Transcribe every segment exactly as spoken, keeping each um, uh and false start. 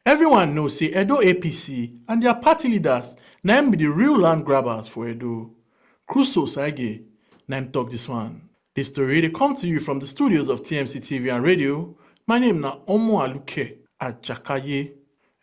Everyone know say Edo A P C and their party leaders na im be the real land grabbers for Edo. Crusoe Osagie na im talk this one. This story dey come to you from the studios of T M C T V and radio. My name na Omo Aluke Ajakaye.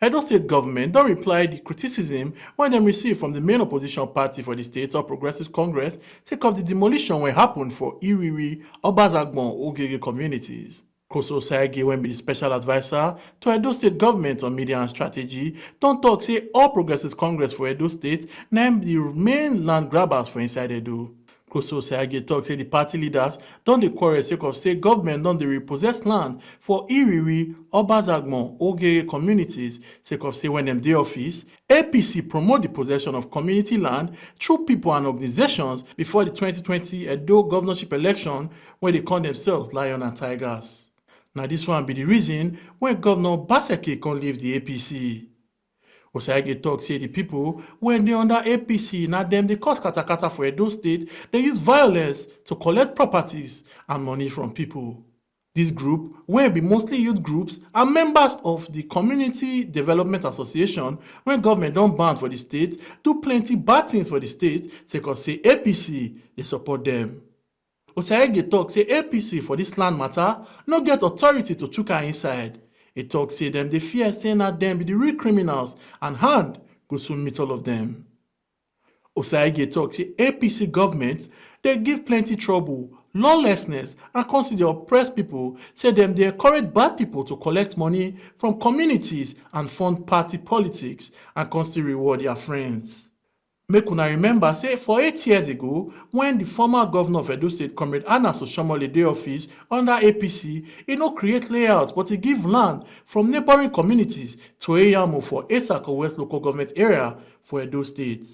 Edo State government don reply the criticism wey dem receive from the main opposition party for the state, All Progressives Congress, sake of the demolition wey happen for Iriri, Obazagbon, Ogege communities. Crusoe Osagie, wey be the special adviser to Edo State government on media and strategy, don talk say All Progressives Congress for Edo State na im be the main land grabbers for inside Edo. Crusoe Osagie talk say the party leaders don dey quarrel sake of say government don dey repossess land for Iriri, Obazagbon, Ogege communities sake of say when dem dey office, A P C promote the possession of community land through people and organizations before the twenty twenty Edo governorship election, wey dey call themselves Lion and Tigers. Na this one be the reason wey Governor Obaseki come leave the A P C. Osagie talk say the people wey dey under A P C na dem dey cause katakata for Edo State, dey use violence to collect properties and money from people. This group, wey be mostly youth groups and members of the Community Development Association wey government don ban for the state, do plenty bad things for the state sake of say A P C dey support dem. Osagie talk say A P C for this land matter no get authority to chook eye inside. He talk say dem dey fear say na dem be the real criminals and hand go soon meet all of dem. Osagie talk say A P C government dey give plenty trouble, lawlessness, and come still dey oppress people, say dem dey encourage bad people to collect money from communities and fund party politics and come still reward their friends. Make una remember say for eight years ago, when the former governor of Edo State, Comrade Anas Oshomole, dey office under A P C, e no create layout, but e give land from neighboring communities to Eyamo for Esako West Local Government Area for Edo State.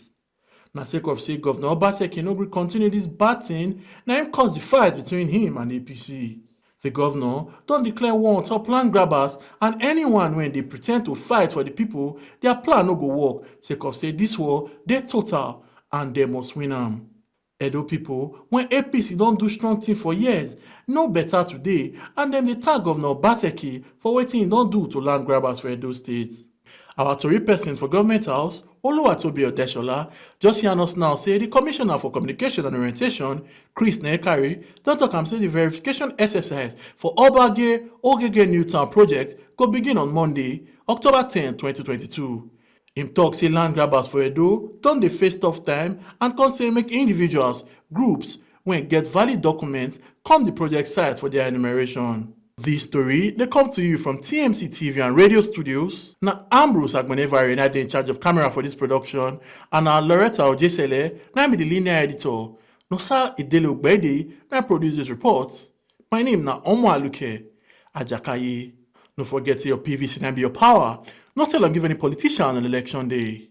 Na sake of say Governor Obaseki no gree continue this bad thing, na im cause the fight between him and A P C. The governor don declare war on top land grabbers and anyone wey dey pretend to fight for the people, their plan no go work sake of say this war dey total and dem must win am. Edo people, when A P C don do strong thing for years, no better today, and dem dey thank Governor Obaseki for wetin he don do to land grabbers for Edo State. Our tori person for Government House, Oluwatobi Odeshola, just yarn us now say the Commissioner for Communication and Orientation, Chris Nekari, don talk am say the verification exercise for Obage Ogege New Town project go begin on Monday, October ten, twenty twenty-two. Him talk say land grabbers for Edo don dey face tough time and come say make individuals, groups wey get valid documents come the project site for their enumeration. This story dey come to you from T M C T V and radio studios. Na Ambrose Agbenevare na dey in charge of camera for this production, and na Loretta Ojesele na be the linear editor. Nosa Idele Ogbede na produce this report. My name na Omo Aluke Ajakaye. No forget say your P V C na be your power. No sell am give any politician on election day.